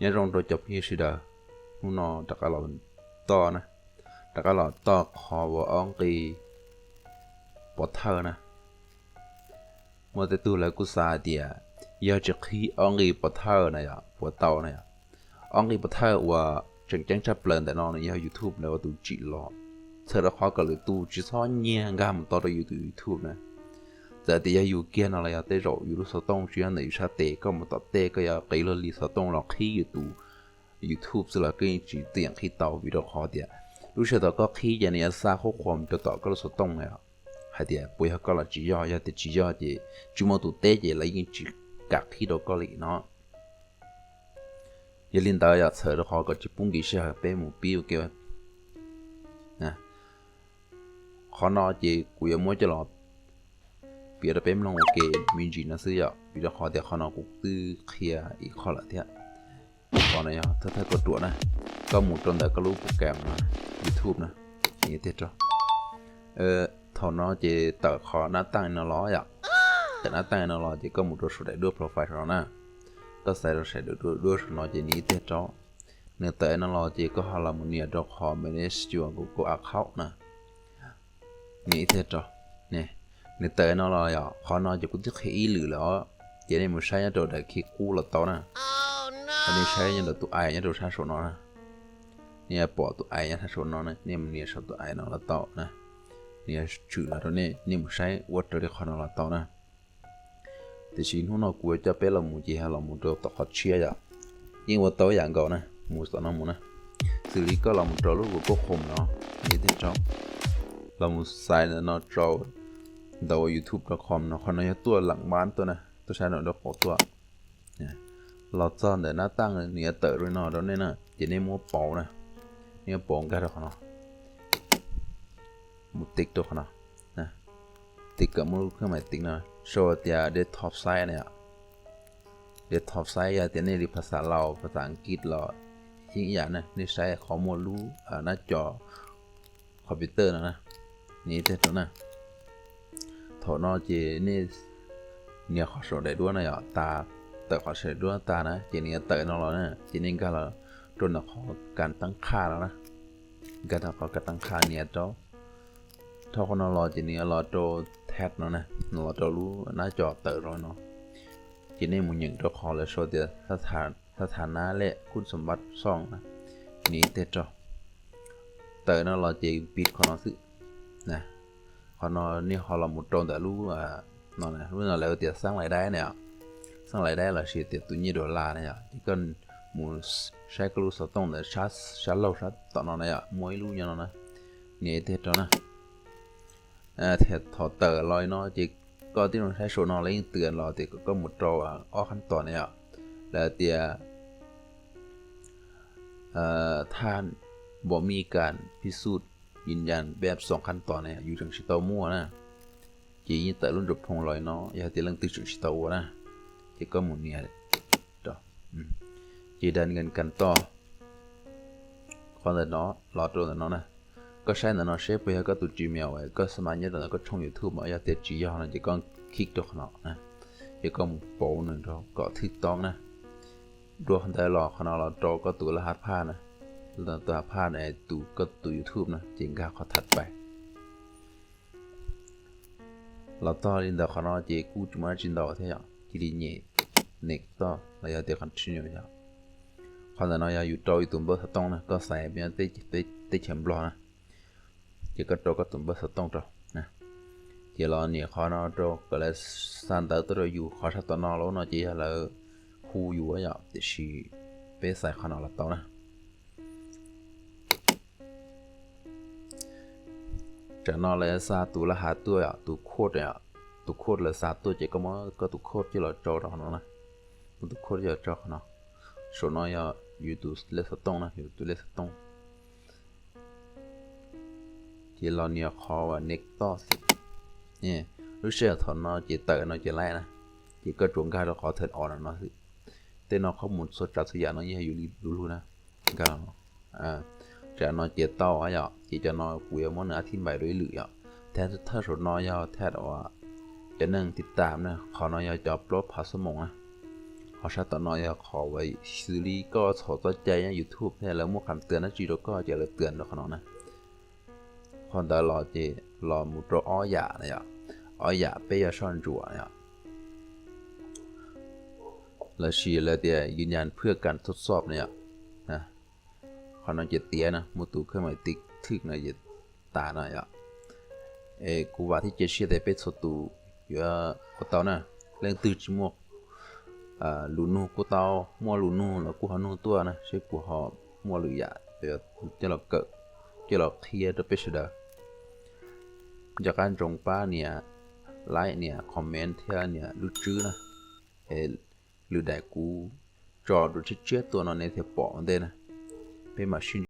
Nyob zoo rau cov phooj ywg sawv daws, hnub no rov qab los toj na, rov qab los toj qhov uas ob nqi pov thawj na. Muaj tej tug lawv kuj xav hais tias yog tsis qhib ob nqi pov thawj na yom puas tau na yom. Ob nqi pov thawj uas tseem ceeb tshaj plaws ntawm no nws yog YouTube lawv ua tus tsim los, txhawm rau qhov kom lwm tus tsis txhob nyiag nkag mus tau rau yus tus YouTube na. Txawm tias yog yus kiag no los yog tej zaum yus lub xov tooj tsis nyob ntawm yus sab tes, koj mus tom tej koj yuav qiv luag li xov tooj los qhib yus tus YouTube xwb los koj yeej tsis txi yeem qhib tau, vim rau qhov tias lub sij hawm thaum koj qhib ces nws yuav xa qhuab qhuas mus rau tom koj lub xov tooj na. Hais tias puas yog koj los tsis yog, yog tias tsis yog ces tsis muaj tus teb ces lawv yeej tsis kam qhib rau koj li no. Yog li ntawd yog txhawm rau qhov kom tsis pub nkim sij hawm peb mus pib ua ke. Qhov no ces kuv yuav muab coj los piav rau peb mloog ua ke me ntsis no xwb yom, vim rau qhov tias qhov no kuv twb qhia ib qho lawm thiab. Qhov no yog thawj thawj koj ruam na, koj mus rau ntawm koj lub program no, YouTube na, tiag rau. Thaum no ces tawm qhov nab taaj no los yom, tawm nab taaj no los ces koj mus rau saum daim duab profile saum no na, koj xaiv rau saum daim duab saum no ces nws ib tiag rau. Nws tawm no los ces koj ho los mus nias rau qhov manage your Google account na. Nws ib tiag rau. Nws tawm no los yom, qhov no ces kuv twb qhia ib lwm lawm os, ces nej mus saib nyob rau daim khi qub los tau na. Nej saib nyob rau tus ais nyob rau sab saum no na. Nej yuav pom tus ais nyob sab saum no na, nej mus nias saum tus ais no los tau na. Nws yuav tshwm los rau nej, nej mus saib ua raws li qhov no los tau na. Tiam sis hnub no kuv yuav coj peb los mus ces yog los mus rau tom qhov tshiab yom. Yeej ua tau ib yam nkaus na, mus tom no mus na. Xws li koj los mus rau lub Google Chrome no, nws thiaj rau. Los mus xaiv ntawm no rau, ntawm ua YouTube rau qhov no, qhov no yog tuaj lam mab tuaj na, tuaj saib no rau qhov tuaj. Los txog ntawm nab taaj nws yuav tawm rau no rau nej na, ces nej muab pauv na, nej muab pauv nkag rau qhov no, mus tiv rau qhov no, tiv kom muaj lub khab mais tiv no, sau tias desktop size na yom. Desktop size yog tias nej li phas xas Laus, phas xas Askiv los yeej ib yam na, nej saib qhov muaj lub nab co computer no na, nws thiaj rau na. Thaum no ces nej nias qhov saum daim duab na yom, tas, tawm qhov saum daim duab tas na, ces nws yuav tawm no los na, ces nej nkag los rau ntawm qhov kas tab qha no na, nkag rau qhov kas tab qha nias rau. Dhau qhov no los ces nws yuav los rau tab no na, los rau lub nab co tawm rau no. Ces nej mus nyeem rau qhov lawv sau tias xab tha nab lej kub xam npab xoj na, nws thiaj rau. Tawm no los ces piv qhov no xwb. Qhov no nej ho los mus rau ntawm lub no, lub no lawv tias xab lais daib na yom, xab lais daib lossis tias tus nyiaj dollar na yom, ces koj mus saib koj lub xov tooj ntawm sab laug sab tom no na yom, muaj ib lub nyob no na, nws thiaj rau na. Thiab thaum tawm los li no ces koj tib zoo saib saum no lawv yeej twm los tias kom koj mus rau ob qhab tos na yom, lawv tias ท่านบ่มีการพิสูจน์ ยืนยันแบบสองขั้นตอน na, yus tseem tsis tau muaj na. Ces yeej tawm lub ntsuas phoo los li no, yog tias leej twg tseem tsis tau ua na, ces koj mus nias rau. Ces dam nkees kas toj, qhov ntawm no, los rau ntawm no na. Koj saib ntawm no seb puas yog koj tus Gmail uas koj xa mas nyob rau ntawm koj tshooj YouTube mas, yog tias tsis yog no ces koj click rau qhov no, ces koj mus pauv nws rau kom thwj toob na. Dua ntawd los qhov no los rau koj tus laj ha phaj na, tus ha phaj na, tus koj tus YouTube na, ces nkag qhov thaj pais. Los txog li ntawd qhov no ces kuj tsis muaj dab tsi ntau thiab yom, cia li nyem next toj los yog tias continue yom. Qhov ntawm no yog yus rau yus tus npawb xov tooj na, koj xaiv nyob teb chaws Nplog na, ces koj rau koj tus npawb xov tooj rau. Ces los nias qhov no rau kom lawv xa ntawv tuaj rau yus, qhov sab tom no los no ces yog lawv hu yus yom, tiam sis peb xaiv qhov no los tau na. Tsam no lawv xa tus laj ha tuaj yom, tus code yom, tus code lawv xa tuaj ces koj muab koj tus code coj los rau rau qhov no na. Muab tus code coj los rau qhov no. Saum no yog yus tus lej xov tooj na, yus tus lej xov tooj. Ces los nias qhov uas next toj xwb. Lub sij hawm thaum no ces tawm no ces laib na, ces koj tsuas nkag rau qhov turn on no xwb. Tej no qhov mus txhua tsav txhua yam no yeej yog yus li lub lug na. Nkag, tsam no ces tau yom, ces cov no kuv yuav muab nws a thib npais dua ib lwm yom. Thab thawj saum no yog thab uas cov neeg tiv tam na, qhov no yog cov plaub phav xuab moos na. Qhov sab tom no yog qhov uas xws li koj txhom txoj cai nyob YouTube thiab lawv muab qhas twm dab tsi rau koj ces lawv twm rau qhov no na. Qhov ntawd los ces los mus rau ob yam na yom, ob yam peb yuav soj ntsuam yom, lossis lawv tias ยืนยันเพื่อการตรวจสอบ na yom. Qhov no ces tiav na, muaj tus khawb mas tiv thwj no ces tas no yom. Es kuv vam thiab cia siab tias peb txhua tus yuav ua tau na. Leej twg tsis muaj lus nug kuj tau, muaj lus nug los kuj ho nug tuaj na, seb puas ho muaj lwm yam coj los kawm, coj los qhia rau peb sawv daws. Nco qab ntsoov pab nias like, nias comment thiab nias lub tswb na. Es lwm daim kuv tso dua tshiab tshiab tuaj no nej thiaj pom ua ntej na. Peb mam sib